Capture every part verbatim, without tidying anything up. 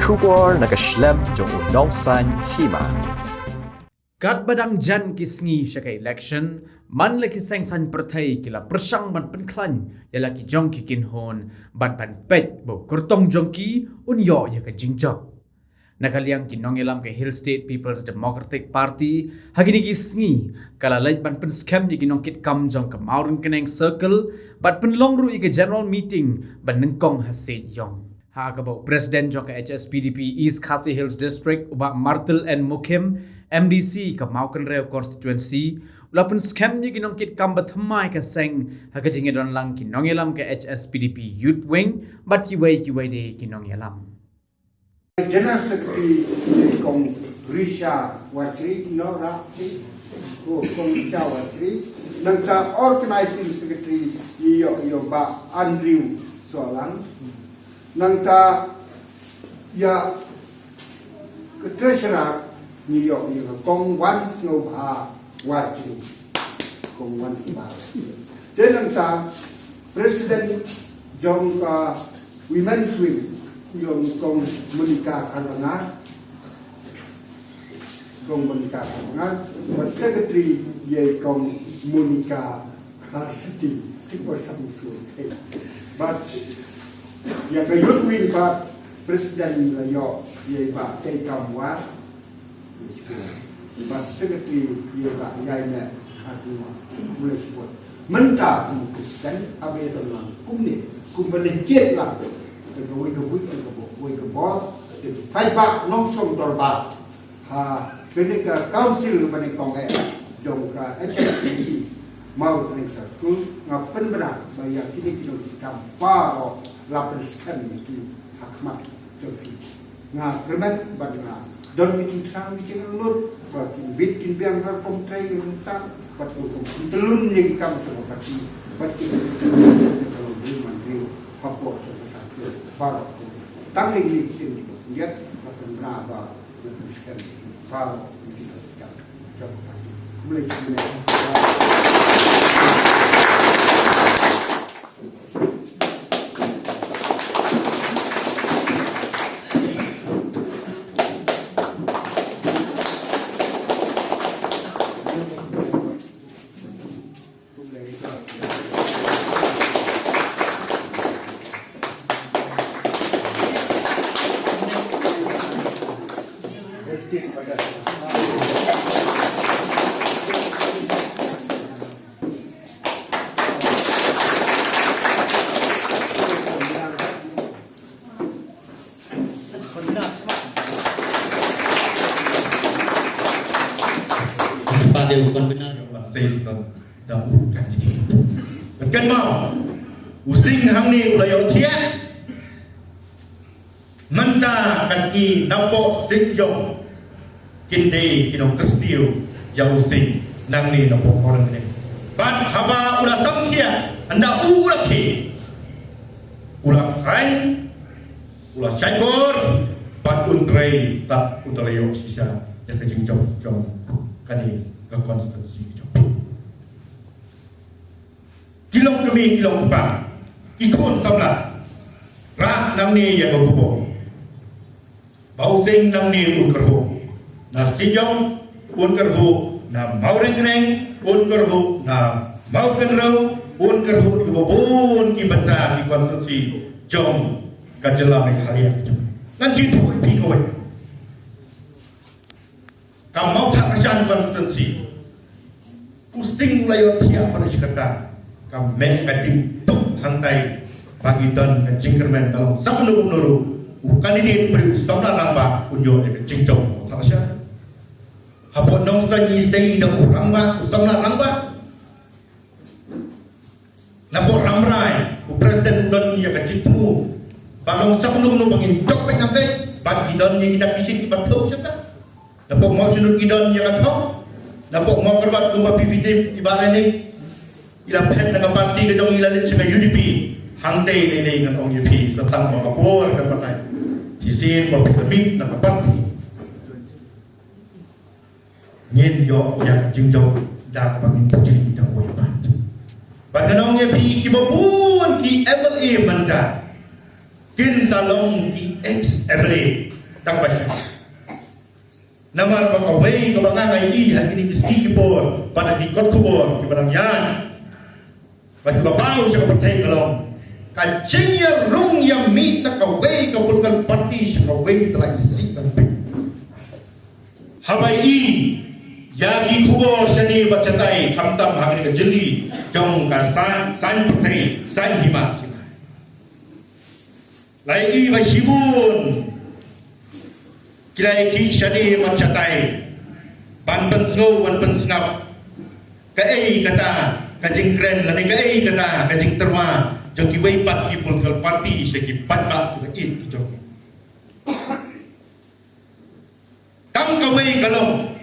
Khubor na ka shlem jong u Nongsaiñ Hima. Katba dang jan ki sngi sha ka election, man la ki seng saiñ pyrthei ki la pyrshang ban pynkhlaiñ ïa la ki jong ki kynhun bad ban peit ba u kyrtong jong ki un ïoh ïa ka jingjop. Na ka liang ki nongïalam ka Hill State People's Democratic Party, ha kine ki sngi ka la leit ban pynskhem ïa ki nongkitkam jong ka Mawryngkneng Circle bad pynlong ruh ïa ka general meeting ba nyngkong ha Seinñong. Ha kaba u president jong ka H S P D P East Khasi Hills District, u Bah Martil N Mukhim, M D C ka Mawkynrew constituency, u la pynskhem ïa ki nongkitkam ba thymmai ka seng ha ka jingïadonlang ki nongïalam ka H S P D P Youth Wing bad kiwei kiwei de ki nongïalam. General Secretary, Kong Risha Warchri, no, Rakti, oh, Kong Risha Warchri, nangta Organizing Secretary, ïoh, ïoh Bah Andrew Solang, nangta ïa ka Treasurer, ïoh, ïoh Kong Wan Sngewbha Warchri, Kong Wan Sngewbha Warchri. Te nangta President jong ka Women's Wing, ïoh Kong Monica Kharbangar, Kong Monica Kharbangar, bad Secretary ïa Kong Monica Kharsiti, Triple Seven Sur. Bad ïa ka Youth Wing bad President la ïoh ïa Bah Kei Kam War, bad Secretary ïa Bah Ïaineh Kharkongor. Mynta kum u Khristan haba ïadonlang kumne, kumba la jied lang, te kawei ka buit, te ka bor, kawei ka bor, te ka paidbah nongshong dorbar ha kane ka council ba nyngkong eh jong ka H S P D P Mawryngkneng Circle, nga pynbna ba ïa kine ki nongkitkam baroh la pynskhem ïa ki ha khmat jong phi. Nga kyrmen bad nga don ki jingthrang ki jingangnud ba kin bit kin biang ha rukom trei ki rukom tang bad rukom pyntlun ïa ki kam jong ka party bad ki rukom man riew hapoh jong ka circle baroh. Tang ïa ki kin ïa la pynbna ba Ba dei u convener jong ka State House da u candidate. Kynmaw, u Sing hangne u la ïohthiah. Mynta ka sngi napoh Seinñong kin dei ki nongkyrsiew ïa u Sing nangne napoh Mawryngkneng. Bad haba u la samthiah, ynda u la khie, u la khlaiñ, u la shait bor, bad un trei tad un da la ïoh shisha ïa ka jingjop jong kane ka constituency jong phi. Ki long kmie ki long kpa, ki khun samla, rah nangne ïa ka khubor ba u Sing nangne un kyrhuh na Seinñong, un kyrhuh na Mawryngkneng, un kyrhuh na Mawkynrew, un kyrhuh kiba bun ki bynta ki constituency jong ka jylla Meghalaya. Ngan shu ïathuh ïa phi kawei. Ka Mawthadraishan constituency, u Sing u la ïohthiah ban ïashkata. Ka meh ka ding tuk hangtai ba ki don ka jingkyrmen ka long sa kano kano ruh u candidate briew u samla rangbah un ïoh ïa ka jingjop Mawthadraishan. Hapoh Nongstoiñ ngi sei da u rangbah u samla rangbah. Napoh Rambrai, u president u don ïa ka jingthmu ba long sa kano kano ba ngin jop beit nangtei, ba ki don ïa kita ki shin kiba thok shata. Napoh Mawshynrut ki don ïa ka thok. Napoh Mawkyrwat kumba P P T kiba rene. I la phet na ka party ka jong i, la leit sha ka U D P. Hangtei lei lei ngan ong ïa phi, sa tang ba ka por ka batai. Shisien ba phi la mih na ka party. Ngin ïoh ïa ka jingjop da kaba ngin pyrshang da kaba ïa bat. Bad ngan ong ïa phi, kiba bun ki M L A mynta kin sa long ki ex M L A. Tang ba sha. Namar ba kawei kaba nga nga ïohi ha kine ki sngi ki por, bad ha ki kot khubor kiba dang ïaid, bad kiba paw sha ka pyrthei ka long ka jingïarung ïamih na kawei ka political party sha kawei, ka la ïasih ka pyrthei. Haba ïohi ïa ki khubor shane bad shatai, khamtam ha kane ka jylliew jong ka saiñ, saiñ pyrthei, saiñ hima shisha. La ïohi ba shibun ki la ïakhih shane bad shatai ban pynsngew, ban pynsngap kaei kata ka jingkren lane kaei kata ka jingtyrwa jong kiwei pat ki political party sha ki paidbah kiba ïeit ki jong ki. Tang kawei ka long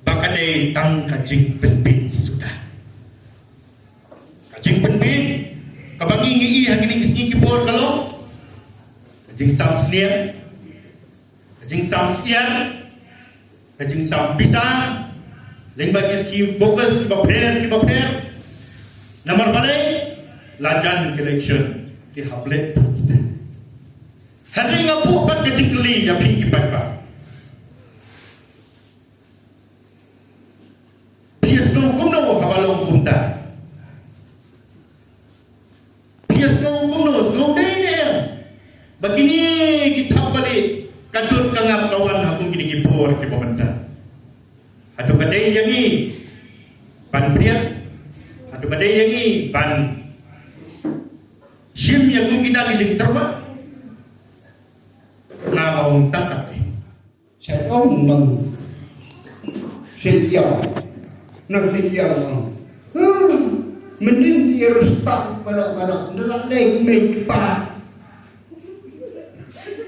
ba ka dei tang ka jingpynbit suda. Ka jingpynbit kaba ngi ngi ïohi ha kine ki sngi ki por ka long ka jingsam sniang, ka jingsam syiar, ka jingsam pisa, lyngba ki skim FOCUS kiba pher kiba pher. Namar balei? La jan ka election, te hap leh kita. Hynrei nga buh pat ka jingkylli ïa phi ki paidbah. Phi ïa sngew kumno haba long kumta? Phi ïa sngew kumno, sngew dei ne em ba kine ki thapbalieh ka dud ka ngap ka wan ha kum kine ki por kiba mynta? Hato ka dei ïa ngi ban pyrshah? Hato ka dei ïa ngi ban shim ïa kum kita ki jingtyrwa? Nga ong tang katne. Sa ong nang Sylvia. Nang Sylvia ong, "Hmm, mynnin ïa riewspah baroh baroh, nda la leh mei kpa."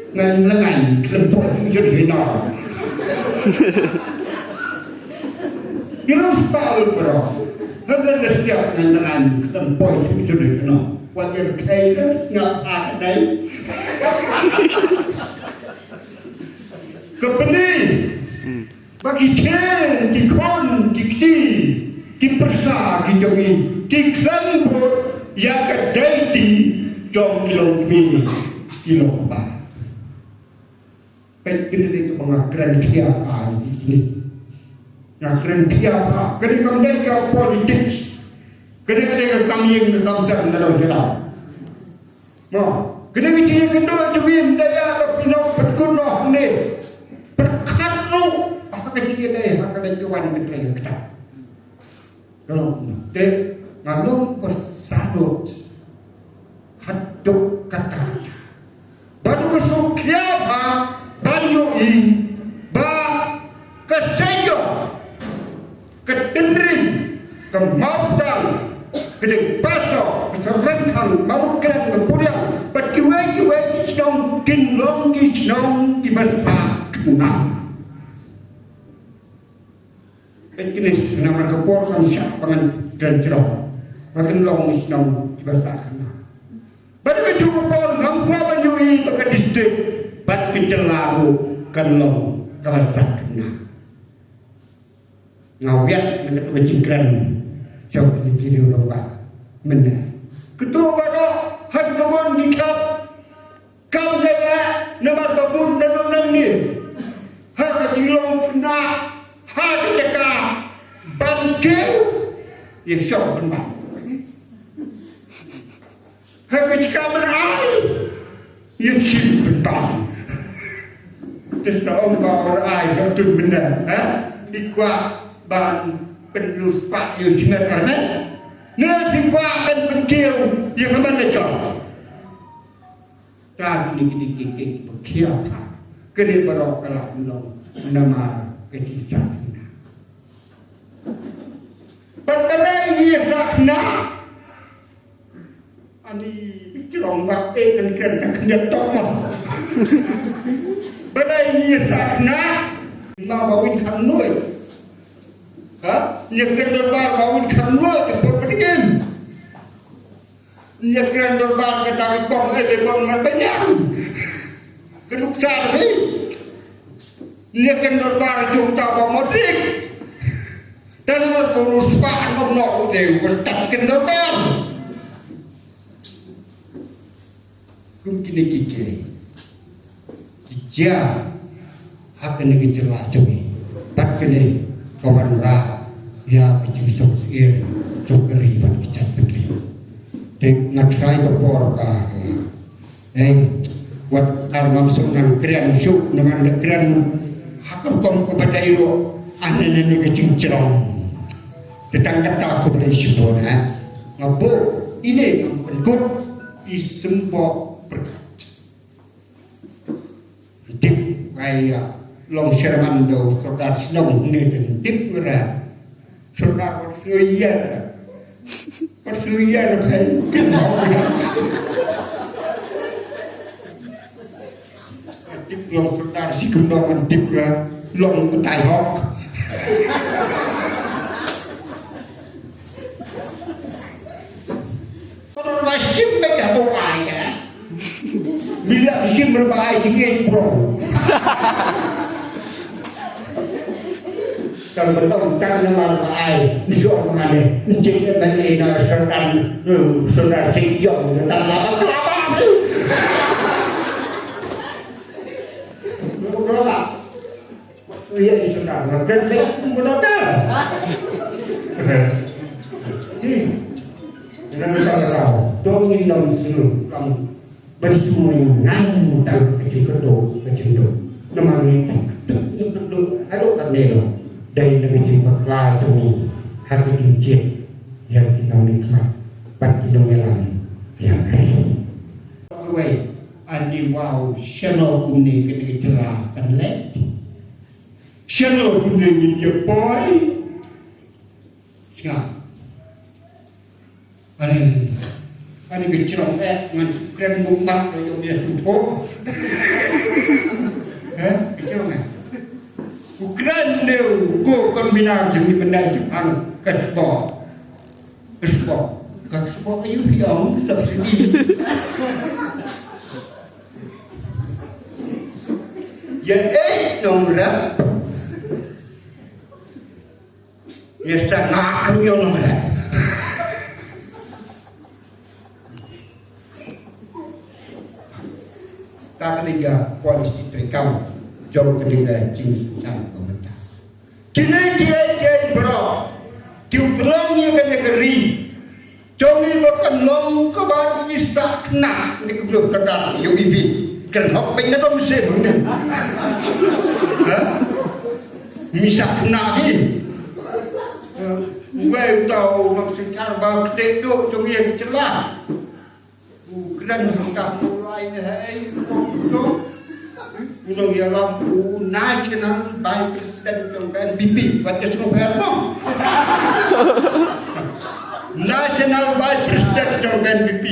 Ngan lengai klempoi jur hino. Ïa riewspah baroh. Ngan lengai klempoi jur hino. Wat ïa kai ngap ha dai. Ka pynïaid ba ki khun, ki khun, ki kti, ki pyrsa ki jong ngi ki khlem bud ïa ka dei ti jong ki longkmie, ki longkpa. Peit kine ki ba nga kren khia ai kine. Nga kren khia ba kane kam dei ka politics. Kane ka dei ka kam ïing ka kam sem na dong jadau. Mo, kane ka jingïakynduh jong ngi ym dei ïa ka pynlong pynkut noh ne pyrkhat noh ha ka jingïadei ha ka dei ka wan ka trei ka kata. Ka long te nga long ba saduh haduh katta. Bad u ba suk khia ba ban ïohi ba ka seiñ jong ka tynring ka mawtang ka dei paso ka syrlengkhang mawkren ka puriang bad kiwei kiwei ki shnong kin long ki shnong kiba sah khynnah. Peit kine namar ka por kam shah ba ngan kren jrong. Ba kin long ki shnong kiba sah khynnah. Bad ka juh ka por ngam kwah ban ïohi ba ka district bad ka jylla ruh kan long kaba sah khynnah. Nga wiat na ka jingkren jong ki video long ba mynne. Kito ba dei ha ka mon ki khap kam dei namar ba bun na nong nang ni ha ka jinglong khynnah ha ka jaka ban kiew ïa shong ban ban. Ha ka jaka ban ai ïa ki pynban. Te sa ong ba or ai sa tun bynda ha ki kwah ban pynlus pa ïa shinat arnai ne ki kwah ban pynkiew ïa ka ban da jong. Ta ni ki ki ki ki pynkhia ta kene baroh ka la long namar ka jingshah khynnah. Pat balei ngi ïa shah khynnah? Ani jrong ba e kan kan tak khyndiat tok ma. Balei ngi ïa shah khynnah? Ma ba win kham noi. Ha? Ngi kren dorbar ba win kham noi ka por pynïeng. Ngi kren dorbar ka dang kong e de bang ngan pynïeng. Ka nuksa ni. Ngi kren dorbar jong ta ba modrik. Dan ngan purus pa ngom nok de ko stat kren dorbar. Kum kine ki kiei. Ïa, ha kane ka jylla jong ngi. Bad kane ka wanrah ïa ka jingsuk syier jong ka ri bad ka jaitbynriew. Te nga trai ka por ka, eh, wat ar ngam sngewkren shuh, namar lada kren ha ka rukom kaba dei ruh, ane ne ka jingjrong. Te tang kata kaba dei shuh, eh. Nga buh ine, ngam pynkut i symboh pyrkhat. Tip, ai, ah, long chairman da u Sordar Shnong ne, tip ngara. Sordar wat sngewsih. Wat sngewsih phi. Tip long Sordar shi kumno, tip la long batai hok. Ba shim ba ka ba ai ka. Bila shim ba ai jingeh, bro. Kan betul kan nama ai. Ni so mana ni. Encik kan ni na Sordar, eh, Sordar Sejong. Tak lama kelapa. Bro, bro, tak. Iya, iya, sudah. Ngerti, sudah. Hmm. Nang tahu, dong ni dong sulu, kam bersumui ngan tang kecil kedo, kecil kedo. Nama ni tu, tu, tu, tu, tu. Aduh, tak ni lo. Dari negeri Cempaka tu ni, hati kincit, yang kita nikmat, pan kita ngelam, yang kering. Wei, ani wow, shano kumne kene kejela kan leh. Shano kumne ngin ïa poi. Sngap. Ani, ani ka jrong eh, ngan shu kren mukbang, ka ïoh ïa shu pho. Eh, ka jrong eh. U kren dei u ko kombina jong ngi, bynta jong ang ka sbo. Ka sbo. Ka sbo ka ïoh ïa ong subsidi. Ïa eh nongrep. Ïa sangah ruh ïa nongrep. Ka kane ka koalisi treikam jong kane ka jingïaseng ka mynta. Kine kiei kiei baroh ki pynlong ïa kane ka ri jong ngi ba kan long kaba i sah khynnah, ne kumno kata ïa u ibi. Kan hok bad na dong seh mynnin. Ha? Mi sah khynnah hi. Wei uta u nongshynshar ba kdei duh jong ngi ha jylla. U kren hangta u lai ne ha ei u to. U nongïalam u National Vice President jong ka N P P. Wat ka sngewbha mo. National Vice President jong ka N P P.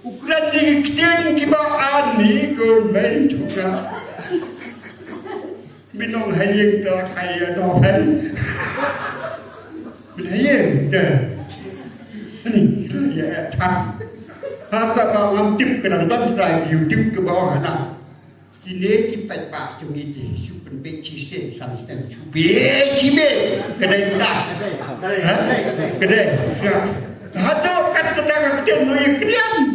U kren ïa ki ktien kiba ani ko men jong ka. Min ong ha ïing te la khai ïa doh phi. Min ha ïing te. Ani ïa eh thang. Ha kaba ngam tip ka dang don trai ïa u tip kaba ong hana. Kine ki paidbah jong ngi te shu pynbeit shisien san snem shu beit ki beit. Ka dei ta. Ha? Ka dei. Haduh kat ka dang ka ktien ïa kren.